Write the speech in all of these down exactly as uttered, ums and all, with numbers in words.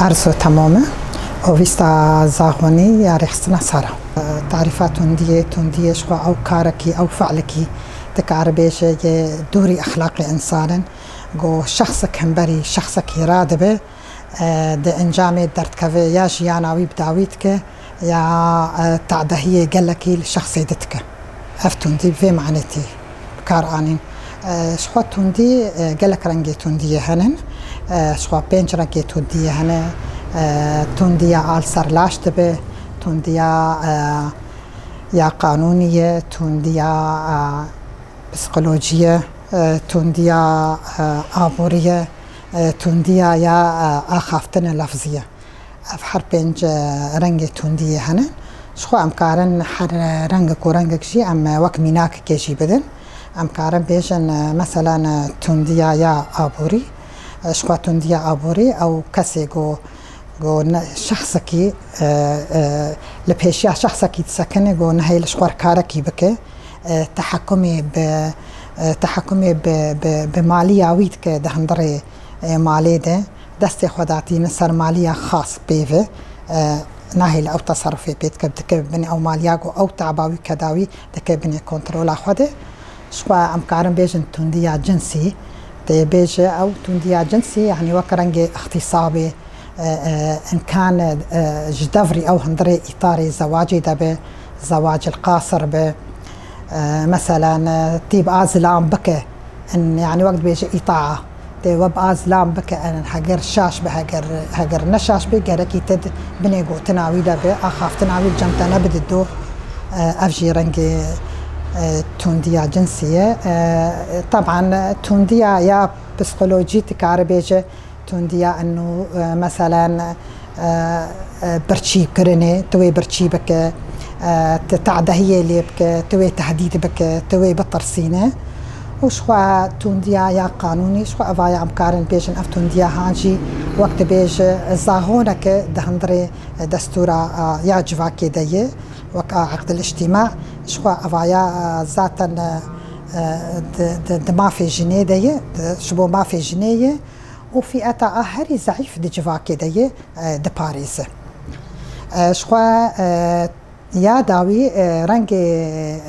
Erzo temam e. Ovîsta zaxonî ya rêxistina sara. Tarîfa tundiyê, tundiyê ji xwe ew karekî, ew fi'likî dikare bêje yê dûrî exlaqê însan in. Go şexsek hemberî şexsekî radibe, e, di encamê derdkeve ya jiyana wî bi dawî dike ya, e, tadehiyê gelekî li şexsê didike. Ev tundî bi vê manetî bi kar anîn. E, ji xwe tundî, e, gelek rengê tundiyê hene. E, ji xwe pênc rengê tundiyê hene. E, tundiya al ser laş dibe, tundiya, e, ya qanûnî ye, tundiya, e, psîkolojî ye, e, tundiya, e, aborî ye, e, tundiya ya, e, axaftinê lefzî ye. Ev her pênc, e, rengê tundiyê hene. Ji xwe em karin her rengek û rengek jî em, e, wek mînakekê jî bidin. Em karin bêjin, e, meselan, e, tundiya ya aborî. E, ji xwe tundiya aborî ew kesê ku, ku ne, şexsekî, e, e, li pêşiya şexsekî disekine ku nehêle ji xwe karekî bike. E, tehekumê bi, e, tehekumê bi, bi, bi maliya wî dike di hundirê, e, malê de. Destê xwe datîne ser maliya xas pê ve, e, nahêle ew teserufê pê dike, dike binê ew maliya ku ew taba wî keda wî dike binê kontrola xwe de. Ji xwe em karin bêjin tundiya cinsî, tê bêje ew tundiya cinsî, yanî wek rengê ixtîsabê, e, e, imkan, e, ji devrî ew hundirê îtarê zewacê de be, zewacil qasir be. E, meselan, e, tî bi a zilam bike, in, yanî wek dibêje îtaa, tê we bi a zilam bike, in, heger şaş be, heger, heger ne şaş be, gerekî te di binê gotina wî de be, axaftina wî cem te nebide do, e, ev jî rengê, e, tundiya cinsî ye. E, teban tundiya ya psîkolojî dikare bêje, tundiya eno, e, meselen, e, e, birçî kirinê, tu wê birçî bike, e, tu tadehiyê lê bike, tu wê tehdîd bike, tu wê bitirsîne. Û ji xwe tundiya ya qanûnî, ji xwe eva ya em karin bêjin, ev tundiya han jî wek dibêje, e, zahoneke di hundirê, e, destûra, e, ya civakê de ye, wek a eqdil îctîma, ji xwe eva ya, e, zaten, e, e, di, di, di mafê jinê de ye, di, ji bo mafê jinê ye. Û fîeta a herî zeîf di civakê de yê, e, diparêze. E, ji xwe, e, ya dawî, e, rengê,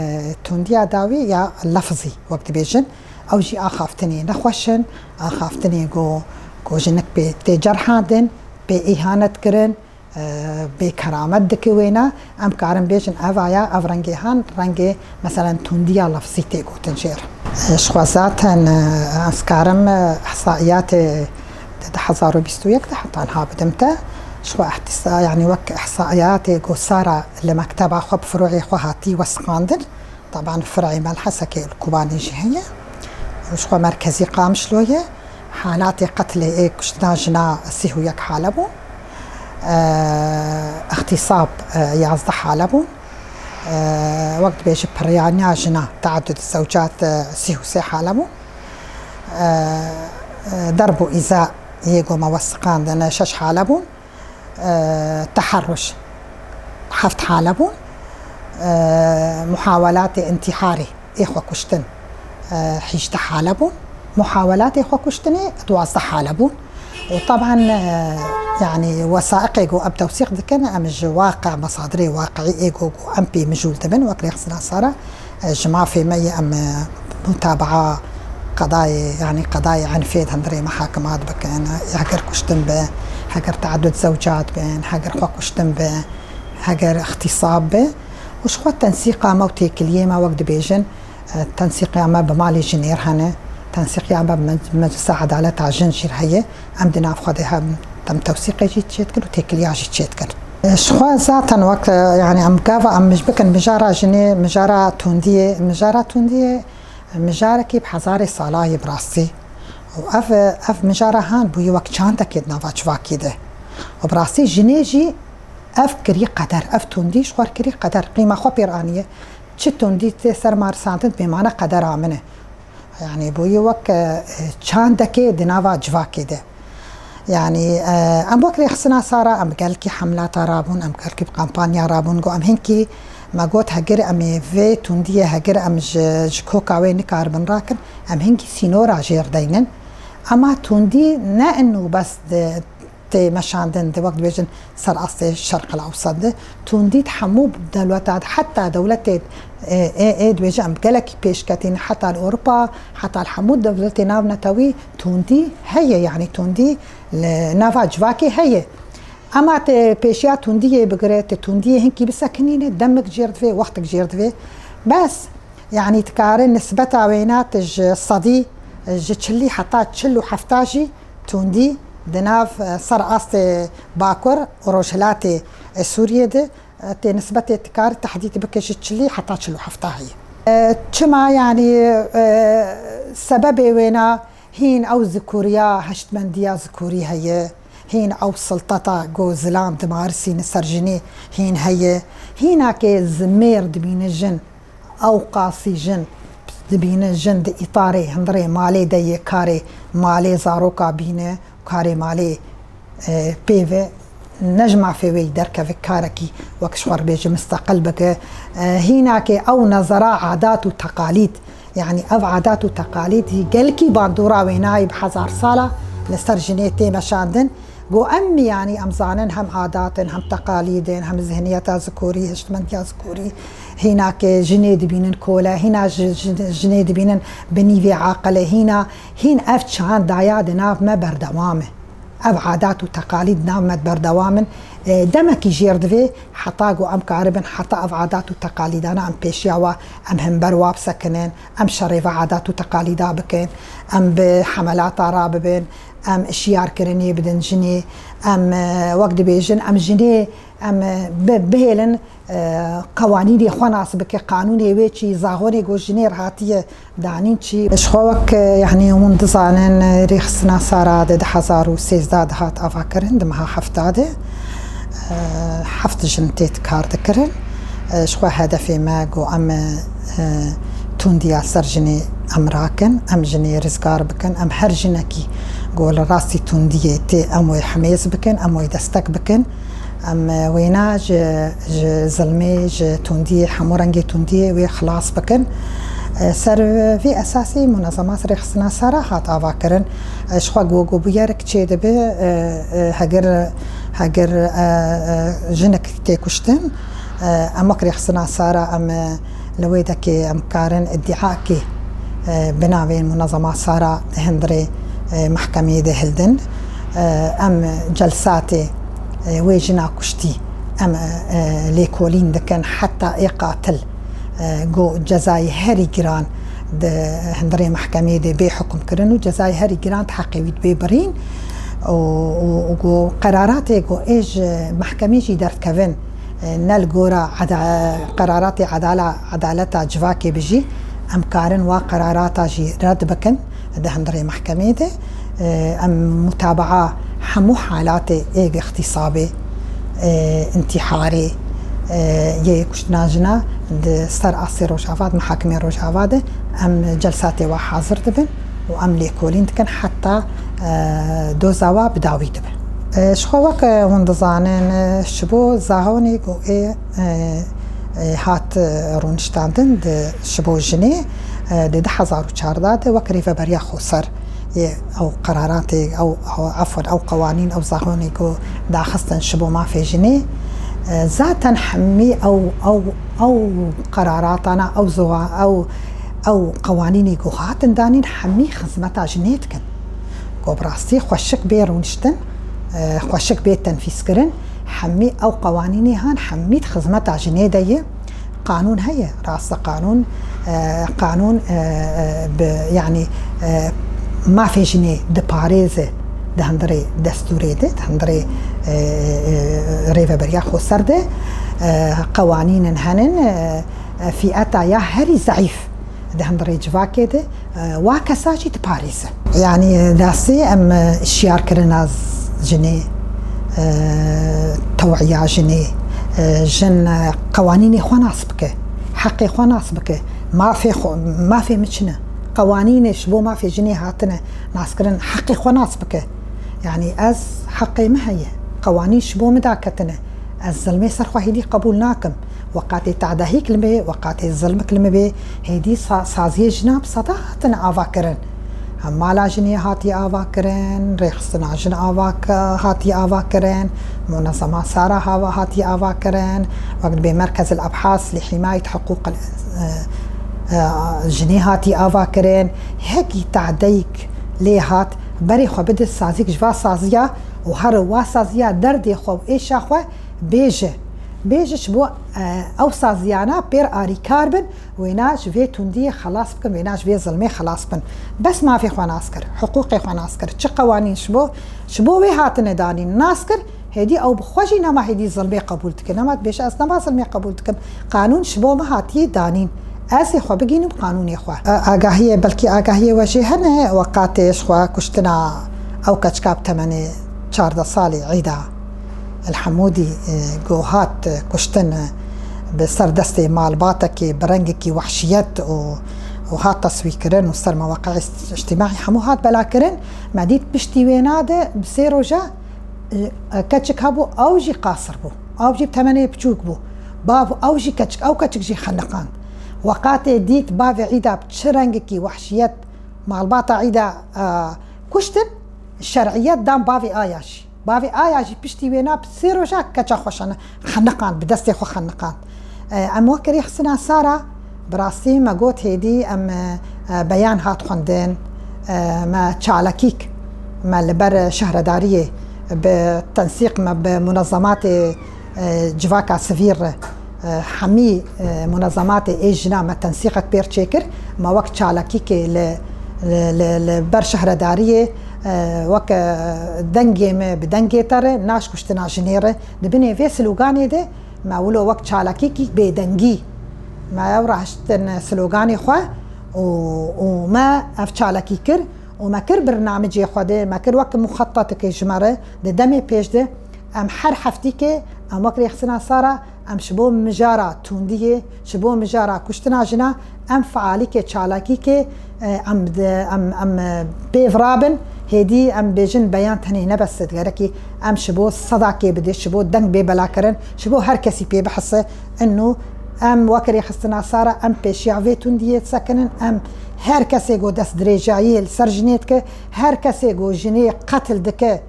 e, tundiya dawî ya lefzî, wek dibêjin, ew jî axaftinê nexweş in, axaftinê ku, ku jinik pê tê cerhandin, pê îhanet kirin, e, bêkeramet dike wêne, em karin bêjin eva ya, ev rengê han, rengê, meselen, tundiya lefzî tê gotin jê re. E, ji xwe zaten, e, ez karim, e, ihsaiyatê di du hezar û bîst û yek de heta niha bidim te. Ji xwe ihtisa-, yanî wek ihsaiyatê ku sara li mekteba xwe bi furu'ê xwe hatî wesiqandin. Teban fir'ê Melhesekê li Kobanê jî heye. Ji xwe merkezî Qamişlo ye. Halatê qetlê ê kuştina jina sîh û yek hale bûn. Eee, îxtîsab, eee, yazdeh hale bûn. Eee, wek dibêje piriyaniya jina, teadud zewcat, eee, sîh û sê hale bûn. Eee, eee, derb û îza yê ku me wesiqandin şeş hale bûn. E, teherruş heft hale bûn. E, muhawelatê intîharê ê xwe kuştin, e, hîjdeh hale bûn. Muhawelatê xwe kuştinê duwazdeh hale bûn. Û teban, e, yanî wesaiqê ku em tewsîq dikin, em ji waqi, mesadirê waqiî ê ku, ku em pê mijûl dibin, wek rêxistina sara, e, ji mafê me yê em, e, mutabaa qedayê, yanî qedayê enfê di hundirê mihakimat bikin, heger kuştin be, heger teadud zewcat bin, heger xwe kuştin be, heger îxtîsab be. Û ji xwe tensîqa me û têkiliyê me, wek dibêjin, e, tensîqa me bi malê jinê re hene, tensîqa me bi me-, Meclisa Edaleta Jin jî re heye. Em di nav xwe de hem dem tewsîqê jî çêdikin û têkiliya jî çêdikin. Ji xwe zaten wek, e, yanî em gava em mij-, bikin mijara jinê, mijara tundiyê, mijara tundiyê mijarekî bi hezarê sala ye bi rastî. Û ev, ev mijara han bûye wek çandekê di nava civakê de. Û bi rastî jinê jî ev kirî qeder, ev tundî ji xwe kirî qeder. Qîma xwe pêr aniye. Çi tundî tê ser me risandin, pêmane qedera min e. Yanî bûye wek, e, çandekê di nava civakê de. Yanî, e, em wek rêxistina sara, em bi gelkî hemlata rabûn, em gelkî bi kampanya rabûn, got em hinkî, me got heger em ê vê tundiyê heger em ji, ji koka wê nikaribin rakin, em hinkî sînora jêr deynin. Ema tundî ne inu bes di tê meşandin de, wek dibêjin ser astê Şerq el Ewsat de, tundî di hemû dewleta de, heta dewletê, e, ê, ê dibêjin em gelekî pêşketî ne, heta li Ewropa, heta li hemû dewletê navnetewî tundî heye, yanî tundî li nava civakê heye. Ema tê pêşiya tundiyê bigire, tê tundiyê hinkî bisekinîne, demik jêr divê, wextik jêr divê. Bes, yanî dikare nisbeta wêna te ji sedî, ji çilî heta çil û hefta jî tundî di nav, e, ser astê Bakur û Rojhilatê, e, Sûriyê de, e, tê nisbetê dikare tehdîd bike ji çilî heta çil û hefta heye. E, çima, yanî, e, sebebê wêna hîn ew zikûriya, heştmendiya zikûrî heye, hîn ew silteta ku zilam dimarisîne ser jinê hîn heye, hînakê zimêr dibîne jin, ew qasî jin dibîne jin di îtarê hundirê malê de yê karê malê zaroka bîne, karê malê, e, pê ve ne ji mafê wê derkeve karekî wek ji xwe re bêje misteqil bike. E, hînakê ew nezera adat û teqalîd, yanî ev adat û teqalîd gelkî bandora wênayî bi hezar sala li ser jinê tê meşandin. Go em, yanî em zanin hem adat in, hem teqalîd in, hem zihniyeta zikorî, hiştmendiya zikorî, hînakê jinê dibînin kole, hîna ji, ji, jinê dibînin bi nîvê aqilê, hîna, hîn ev çand daya di nav me berdewam e. Ev adat û teqalîd nav me berdewam in. E, demekî jêr divê heta ku em karibin heta ev adat û teqalîdana em pêşiya wa, em hember wa bisekinin, em şerê ve adat û teqalîda bikin, em bi hemelata rabibin, em şiyarkirinê bidin jinê, em, e, wek dibêjin, em jinê, em, e, bi-, bihêlin, e, qewanînê xwe nas bike, qanûnê wê çi, zaxonê ku jinê re hatiye danîn çi. Ji xwe wek, e, yanî hûn dizanin, e, rêxistina Sara di du hezar û sêzdeh de hat avakirin, di meha hefta de, e, heft jin tê kar dikirin. E, ji xwe hedefê me ku em, e, tundiya ser jinê em rakin, em jinê rizgar bikin, em her jinekî ku li rastî tundiyê tê, em wê himêz bikin, em wê destek bikin. Em, e, wêna ji, ji zilmê, ji tundiyê, hemû rengê tundiyê wê xilas bikin. E, ser vê esasî munezemat rêxistina Sara hat avakirin. E, ji xwe ku, ku bûyerik çêdibe, e, e, heger, heger, e, e, jinik tê kuştin, e, em wek rêxistina Sara em, e, li wê dekê em karin îdîakê, e, bi navê munezema Sara di hundirê, e, mehkemeyê de hildin. E, em celsatê, e, wê jina kuştî em, e, e, lêkolîn dikin heta ê qatil, e, ku cezayê herî giran di hundirê mehkemeyê de bê hukm kirin û cezayê herî giran di heqê wî dibê birîn û, û, û ku qeraratê ku ê ji mehkemê jî derdikevin, e, ne li gora eda-, qeraratê edala-, edaleta civakê bi jî, em karin wa qerarata jî red bikin di hundirê mehkemê de. E, em mutabaa hemû halatê ê ixtîsabê, e, întîharê, e, yê kuştina jina di ser astê Rojava, di mihakimê Rojava de em celsatê wa hazir dibin û em lêkolîn dikin heta, e, doza wa bi dawî dibe. E, ji xwe wek, e, hûn dizanin, e, ji bo zaxonê ku ê, e, e, hat, e, rûniştandin di, ji bo jinê, e, di du hezar û çardeh de wek rêveberiya xweser yê ew qeraratê, ew, ew, efwen, ew qewanîn, ew zaxonê ku daxistin ji bo mafê jinê, e, zaten hemî ew, ew, ew qeraratana, ew ziwa-, ew, ew qewanînê ku hatin danîn hemî xizmeta jinê dikin. Ku bi rastî xweşik bê rûniştin, e, xweşik bê tenfîzkirin, hemî ew qewanînê han hemî di xizmeta jinê de ye. Qanûn heye, rast e qanûn, e, qanûn, e, e, bi, yanî, e, mafê jinê diparêze di hundirê destûrê de, di hundirê, e, e, rêveberiya xweser de, e, qewanînin henin, e, e, fîeta ya herî zeîf di hundirê civakê de, e, wa kesa jî diparêze. Yanî, e, destê em, e, şiyarkirina z-, jinê, e, tew'iya jinê, e, jin, e, qewanînê xwe nas bike, heqê xwe nas bike, mafê xwe, mafê min çi ne? Qewanînê ji bo mafê jinê hatine naskirin, heqê xwe nas bike. Yanî ez heqê min heye, qewanîn ji bo min daketine. Ez zilmê ser xwe hêdî qebûl nakim. Weqatê tadehîk li me, weqatê zilmik li me bê, hêdî sa-, saziyê jinan bi seda hatine avakirin. Hem mala jinê hatiye ava kirin, rêxistina jin ava ki-, hatiye ava kirin, munezema Sara hava hatiye ava kirin, wek dibê Merkez el Ebhas li Himayet Hiqûq el, e, e, Jinê hatiye ava kirin. Hekî tadeyek lê hat, berê xwe bide sazîk ji va saziya û her wa saziya derdê xwe û êşa xwe bêje. Bêje ji bo, e, ew saziyana pêr arîkar bin, wêna ji vê tundiyê xelas bikin, wêna ji vê zilmê xelas bin. Bes mafê xwe nas kir, hiqûqê xwe nas kir. Çi qewanîn ji bo, ji bo wê hatine danîn nas kir, hêdî ew bi xwe jî nema hêdî zilmê qebûl dike. Nema dibêje ez nema zilmê qebûl dikim. Qanûn ji bo me hatiye danîn. Ez ê xwe bigînim qanûnê xwe. A-, agahiyê, belkî agahiyê we jê hene, weqatê ji xwe kuştina ew keçika bi temenê çardeh salî Îda El Hemûdî, e, ku hat, e, kuştin, e, bi ser destê malbatekê bi rengekî wehşiyet û, û hat teswîrkirin û ser meweqeyê îctimai hemû hat belakirin. Me dît piştî wêna de bi sê roja, e, keçik hebû, ew jî qasir bû. Ew jî bi temenê piçûk bû. Bav ew jî keçik, ew keçik jî xeniqand. Weqatê dît bavê Îda bi çi rengekî wehşiyet malbata Îda, e, kuştin, şer'iyet dan bavê aya jî. Bavê aya jî piştî wêna bi sê roja keça xwe şene-, xeniqand, bi destê xwe xeniqand. E, em wek rêxistina Sara, bi rastî me got hêdî em, e, e, beyan hat xwendin, e, me çalakîk, me li ber şehredariyê bi tensîq me bi munezematê, e, civaka sivîl re, e, hemî, e, munezematê ê jina me tensîqek pêr çêkir. Me wek çalakîkê li, li, li, li ber şehredariyê, e, wek, e, dengê me bi dengê te re, naş kuştina jinê re. Di binê vê sloganê de me wilo wek çalakîkî bêdengî me ew rahiştin sloganê xwe û, û me ev çalakî kir û me kir birnamicê xwe de, me kir wek muxetetekê ji me re di demê pêş de. Em her heftîkê em wek rêxistina Sara, em ji bo mijara tundiyê, ji bo mijara kuştina jina, em fealîkê çalakîkê, e, em di-, em, em, e, pêv rabin, hêdî em bêjin beyan tenê ne bes e, gerekî em ji bo sedakê bidê, ji bo deng bê belakirin, ji bo her kesî pê bihise. Ino em wek rêxistina Sara, em pêşiya vê tundiyê disekinin, em her kesê ku destdirêjayiyê li ser jinê dike, her kesê ku jinê qetil dike,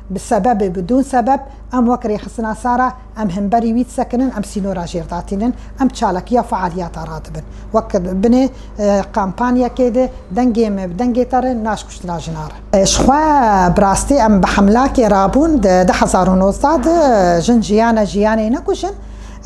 bi sebebê, bidûn sebeb, em wek rêxistina Sara, em hemberî wî disekinin, em sînora jêr datînin, em çalakiya fealiyeta radibin. Wek binê, e, kampanyekê de dengê me bi dengê te re, naş kuştina jina re. E, ji xwe bi rastî em bi hemlakê rabûn di du hezar û nozdeh de, jin jiyane jiyanê nekujin.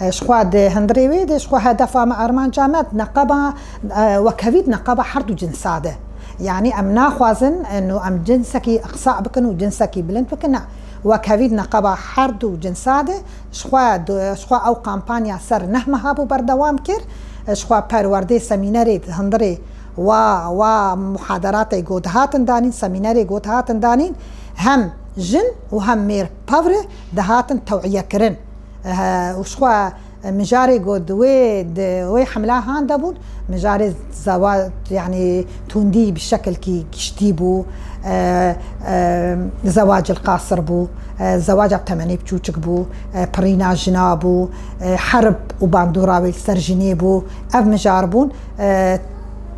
E, ji xwe di hundirê wê de, ji xwe hedefa me, armanca me di neqeba, e, wekhevî di neqeba her du cinsa de. Yanî em naxwazin, e, no em cinsekî iqsa bikin û cinsekî bilind bikin, ne. Wekhevî di neqeba her du cinsa de, ji xwe, ji xwe ew kampanya ser neh meha bû berdewam kir. Ji xwe perwerdê semînerê di hundirê wa, wa muhaderatê ku dihatin danîn, semînerê ku dihatin danîn, hem jin û hem mêr pevre dihatin tew'iye kirin. Eh, û ji xwe mijarê ku di wê, di wê hemla han de bûn, mijarê zewa-, yanî tundî bi şekilkî giştî bû, e, e, zewacil qasir bû, e, zewaca bi temenê biçûçik bû, e, pirîna jina bû, e, herb û bandora wê li ser jinê bû. Ev mijar bûn, e,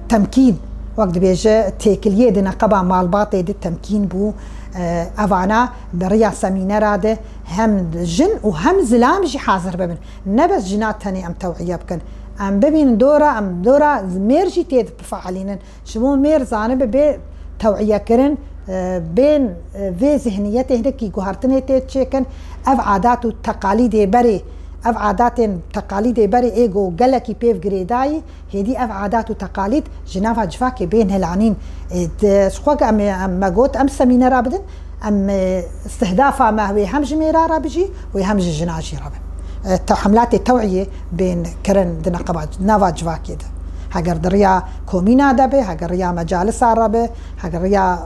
temkîn, wek dibêje, têkiliyê di neqeba malbatê de temkîn bû. E, evana bi riya semînera de hem jin û hem zilam jî hazir bibin. Ne bes jina tenê em tew'iye bikin. Em bibînin dora, em dora mêr jî tê bifealînin. Ji bo mêr zanibe bê tew'iyekirin, e, bên, e, vê zihniyetê hinekî guhertinê tê çêkin. Ev adat û teqalîdê berê, ev adatên teqalîdê berê ê ku gelekî pêv girêdayî, hêdî ev adat û teqalîd ji nava civakê bên hilanîn. E, di, ji xwe ke em, em, me got, em semînera bidin, em, e, istihdafa me wê hem ji mêra re bijî, wê hem ji jina jî re be. E, te-, hemlatê tew'iyê bên kirin di neqeba, nava civakê de. Heger di riya komîna de be, heger riya mecalisa re be, heger riya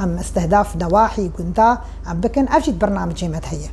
em istihdaf newahî, gunda em bikin, ev jî di birnamicê me de heye.